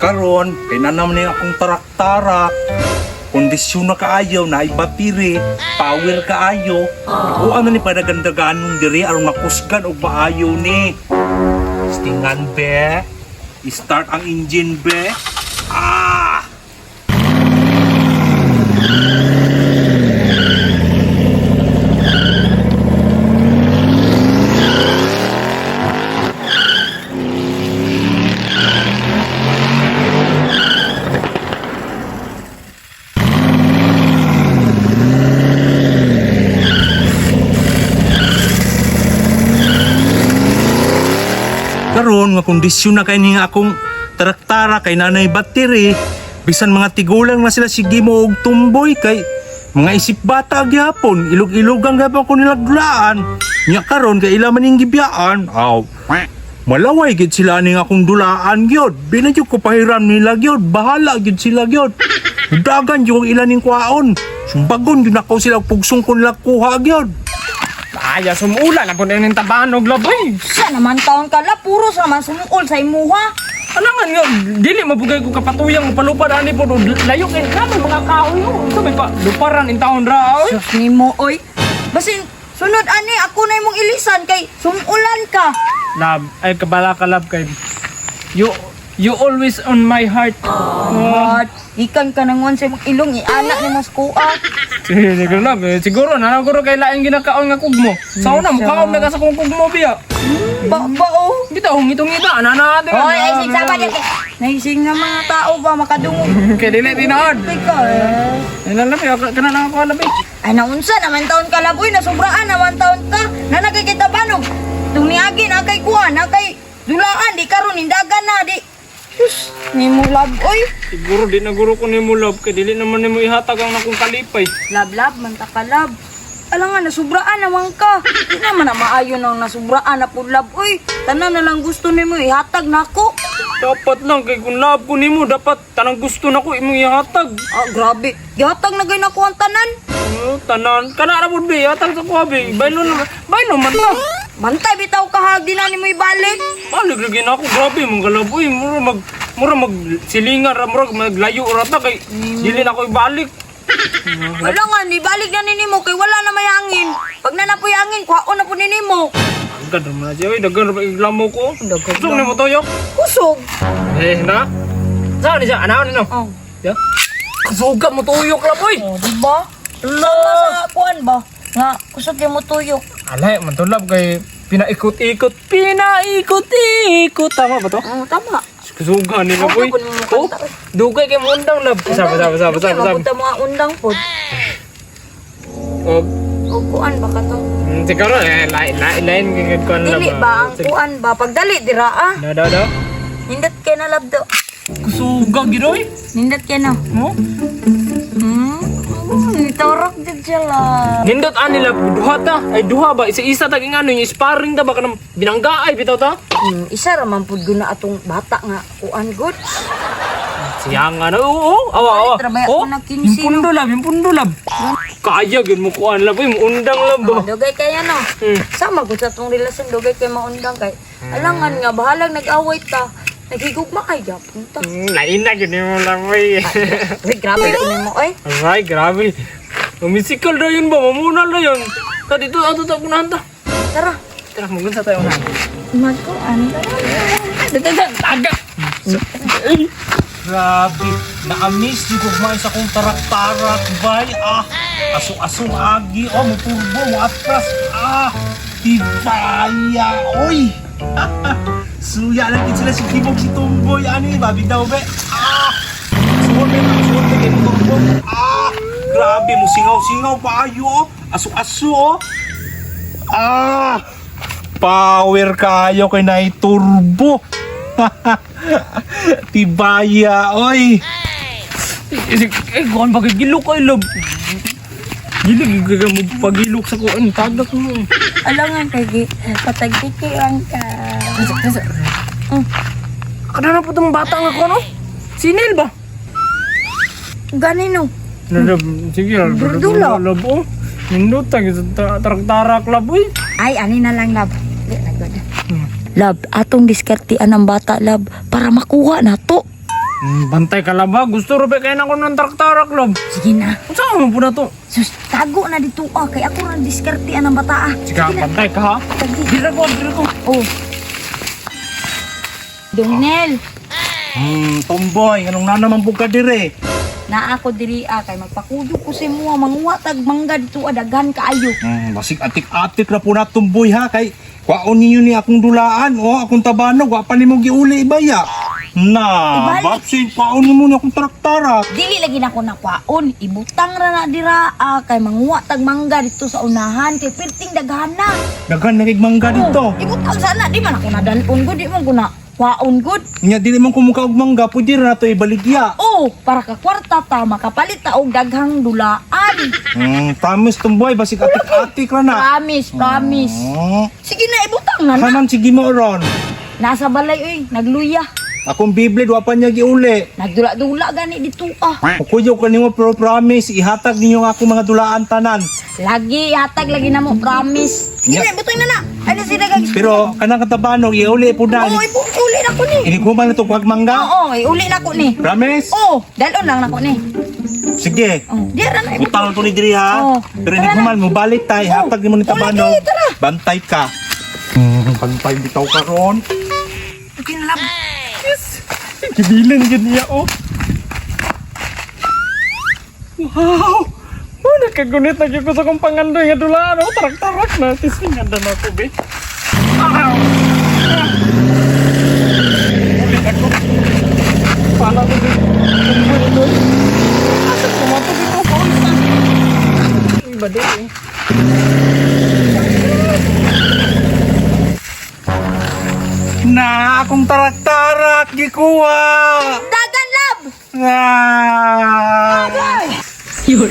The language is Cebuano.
Karon, kay na naman ni akong tarak-tarak. Kondisyon na kaayo, na battery, power kaayo. O ano ni padagandaganong diri aron makusgan og maayo ni. Stingan be. Start ang engine be. Ah! Karon nga kondisyon na kay ni nga akong taraktara kay nanay battery, bisan mga tigulang na sila sige mo og tumboy kay mga isip bata gyapon, ilog-ilogan gyapon ko nila dulaan. Nya karon kay ila man ning gibiyaan. Aw. Malaway gid sila ning akong dulaan gyud. Di ko pahiram nila gyud. Bahala gyud sila gyud. Dagan gyud ila ning kwaon. Sumbagon gyud nako sila pugsong ko nila kuha gyud. Ay, sumulan na po na yung tabanog laboy. Sa naman taon ka la, puro sa naman sumuol sa imuha. Alangan nga, dili mabugay ko kapatuyang palupad ani po layo kay naman mga kahoy oh. Ito may pa luparan in taon ra oy. Sus nimo oy. Basin sunod ani ako na imong ilisan kay sumulan ka. Lab, ay kabala ka lab kay you always on my heart. What? Ikan ka nang sa imong ilong iana ni mas kuha. Sige, siguro lab, eh, siguro na siguro kay laing ginakaon nga kugmo. Sa una mo kaon na ka sa kong kugmo biya. Ba ba oh. Bitaw ngitong ngita ana na ate. Oy, ay sing sama di kay. Naising nga mga tao ba makadungog. Kay dili tinood. Ka eh. Ay lang lab, kana lang ako lab. Ay naunsa naman taon ka lab oy, nasubraan naman taon ka. Na nakikita banog. Tumiagi na kay kuha na kay dulaan di karon indagan na di. Sus, nimo lab oy. Siguro di na guro ko nimo love kay dili naman nimo ihatag ang akong kalipay. Lab-lab, man ta ka lab. Alam nga, nasubraan naman ka. Di naman na maayo nang nasubraan na po lab. Uy, tanan na lang gusto nimo ihatag nako. Dapat lang kay kung love ko nimo dapat tanang gusto nako imong ihatag. Ah, grabe. Gihatag na gay nako ang tanan. Oh, tanan kana ra pud be ihatag sa kuha be. Baylo na baylo man ta. Bantay bitaw ka ha, di na nimo ibalik. Balik lagi na ako grabe mong galab uy mura mag silingan ra mura maglayo ra ta kay dili na ako ibalik. Wala nga, ibalik na ni nimo kay wala na may hangin. Pag na napoy hangin, kuhaon na po ni nimo. Agad ra man na siya uy daghan ra pa iglamo ko. Daghan Kusog nimo toyok. Kusog. Eh na. Saan ni siya? Anaon nino? Oh, Ya. Kusuga mo tuyok la boy. oh di ba? Sama sa kuan ba? Nga, kusog kay mo tuyok. Alay man to love kay pinaikot-ikot, pinaikot-ikot. Tama ba to? Oh, tama. Kusuga nila Oh, boy. ako ni mo Oh, kanta, oy. dugay kay mo undang love. Sabi sabi sabi Dugay, sabi sabi. mapunta mga undang po. Oh, O kuan ba ka to? siguro eh lain lain lain gigid ko love. Dili ba ang kuan ba? Pagdali dira ah. Da da da. Nindot kay na labdo. Kusuga gid oy. Nindot kay na. Mo? Torok jud siya la. Nindot ani love duha ta. Ay duha ba isa-isa ta ngano yung sparring ta ba kanang binanggaay bitaw ta. Isa ra man pud guna atong bata nga kuan good. Siya nga na. Oo, awa awa. Palit ra ba Oh, ako na 15, yung pundo love, yung pundo love. Kaya gyud mo kuan love, oy, mo undang love ba. Oh, dugay kay ano. Hmm. Sama gud sa atong relasyon dugay kay maundang kay. Alangan nga bahalag nag-away ta. Naghigugma kay gyapon ta. Lain na gyud nimo love oy. Uy, grabe ko nimo oy. Aray, grabe. Umisikal na yun ba? Mamunal na yun. Ta dito, ato ta kunahan ta. Tara. Tara, magunsa tayo unahan. Magkuan tara. Dito, dito, taga! Grabe, na-amaze di ko kumain sa akong tarak-tarak, bay. Ah, aso-asong agi, oh, mo turbo, mo atras. Ah, tibaya, oy. Suya lang gid sila si Kibog si Tumboy, ani, babi daw, be. Ah, suot be, suot be, kay mo turbo. Ah, grabe, mo singaw-singaw pa ayo, oh. Aso-aso, oh. Ah, power kayo kay nay turbo. Tibaya, oy. Eh, kuhan ba gilok ay love? Gilig, gaga mo pagilok sa kuhan. Tagak mo. Alangan kay gi patagkikian ka. Nasa, nasa. Kada na po itong bata nga ko, no? Sinil ba? Ganino. Love, sige, Burdula. love, oh. Nindot, tarak-tarak, love, uy. Ay, ani na lang, love. Di na gud. Love, atong diskartean ang bata, love, para makuha na to. Bantay ka lab ha. Gusto ro ba kay na ko ng tarak-tarak lab. Sige na. Unsa man po na to? Sus, tago na dito ah. Kay ako ra diskarte ang bata ah. Sige, bantay ka ha. Sige. Dira ko, dira ko. Oh. Donel, Tomboy, anong nanaman po ka dire? naa ako diri ah kay magpakudyo ko sa imo ah, manguha tag mangga dito ah, daghan kaayo. Basig atik-atik na po na tomboy ha kay kwaon ninyo ni akong dulaan o akong tabanog wa pa nimo giuli ibaya. Na, Ibalik. basig kwaon nimo ni akong tarak-tarak. Dili lagi na ko nakwaon, ibutang ra na dira ah, kay manguha tag mangga dito sa unahan kay perting daghan na. Daghan na kay mangga dito. Oh, ibutang sana di man ako nadalon gud, di man ko na kwaon gud. Nya dili man kumuka og mangga, pwede ra nato ibaligya. Oh, para ka kwarta ta makapalit ta og daghang dulaan. Promise tomboy, basig atik-atik ra na. Promise, promise. Sige na, ibutang na na. Hanan sige mo ron. Nasa balay oy, nagluya. Akong Beyblade wa pa niya giuli. Nagdula-dula gani dito ah. Kukuyaw ka nimo pero promise ihatag ninyo ang akong mga dulaan tanan. Lagi hatag lagi na mo, promise. Sige Yeah. na, ibutang na na. Ay na sila gag. Pero kanang katabanog iuli po na. Oo, uli na ko ni. Inikuman na to kuhag mangga. Oo, uli na ko ni. Promise? Oo, dalon lang na ko ni. Sige. Oh, di ra na. Utang to ni diri ha. Oo. Pero hindi Tara man mo balik tay, Oo. hatag nimo ni Wala tabanog. kay, tara. Bantay ka. Bantay bitaw ka ron. Okay na lab. Yes. Gibilin gid niya oh. Wow! Oh, nakagunit na gyud ko sa akong pangandoy nga dulaan oh. Tarak-tarak na. Tising nga na ko be. Ah! Ah! Ulit ako. Pala ko be. Tumboy ito. Asa kumato dito? Paunta. Iba din eh. Na akong tarak-tarak gikuha. Dagan lab. Ah. Yun.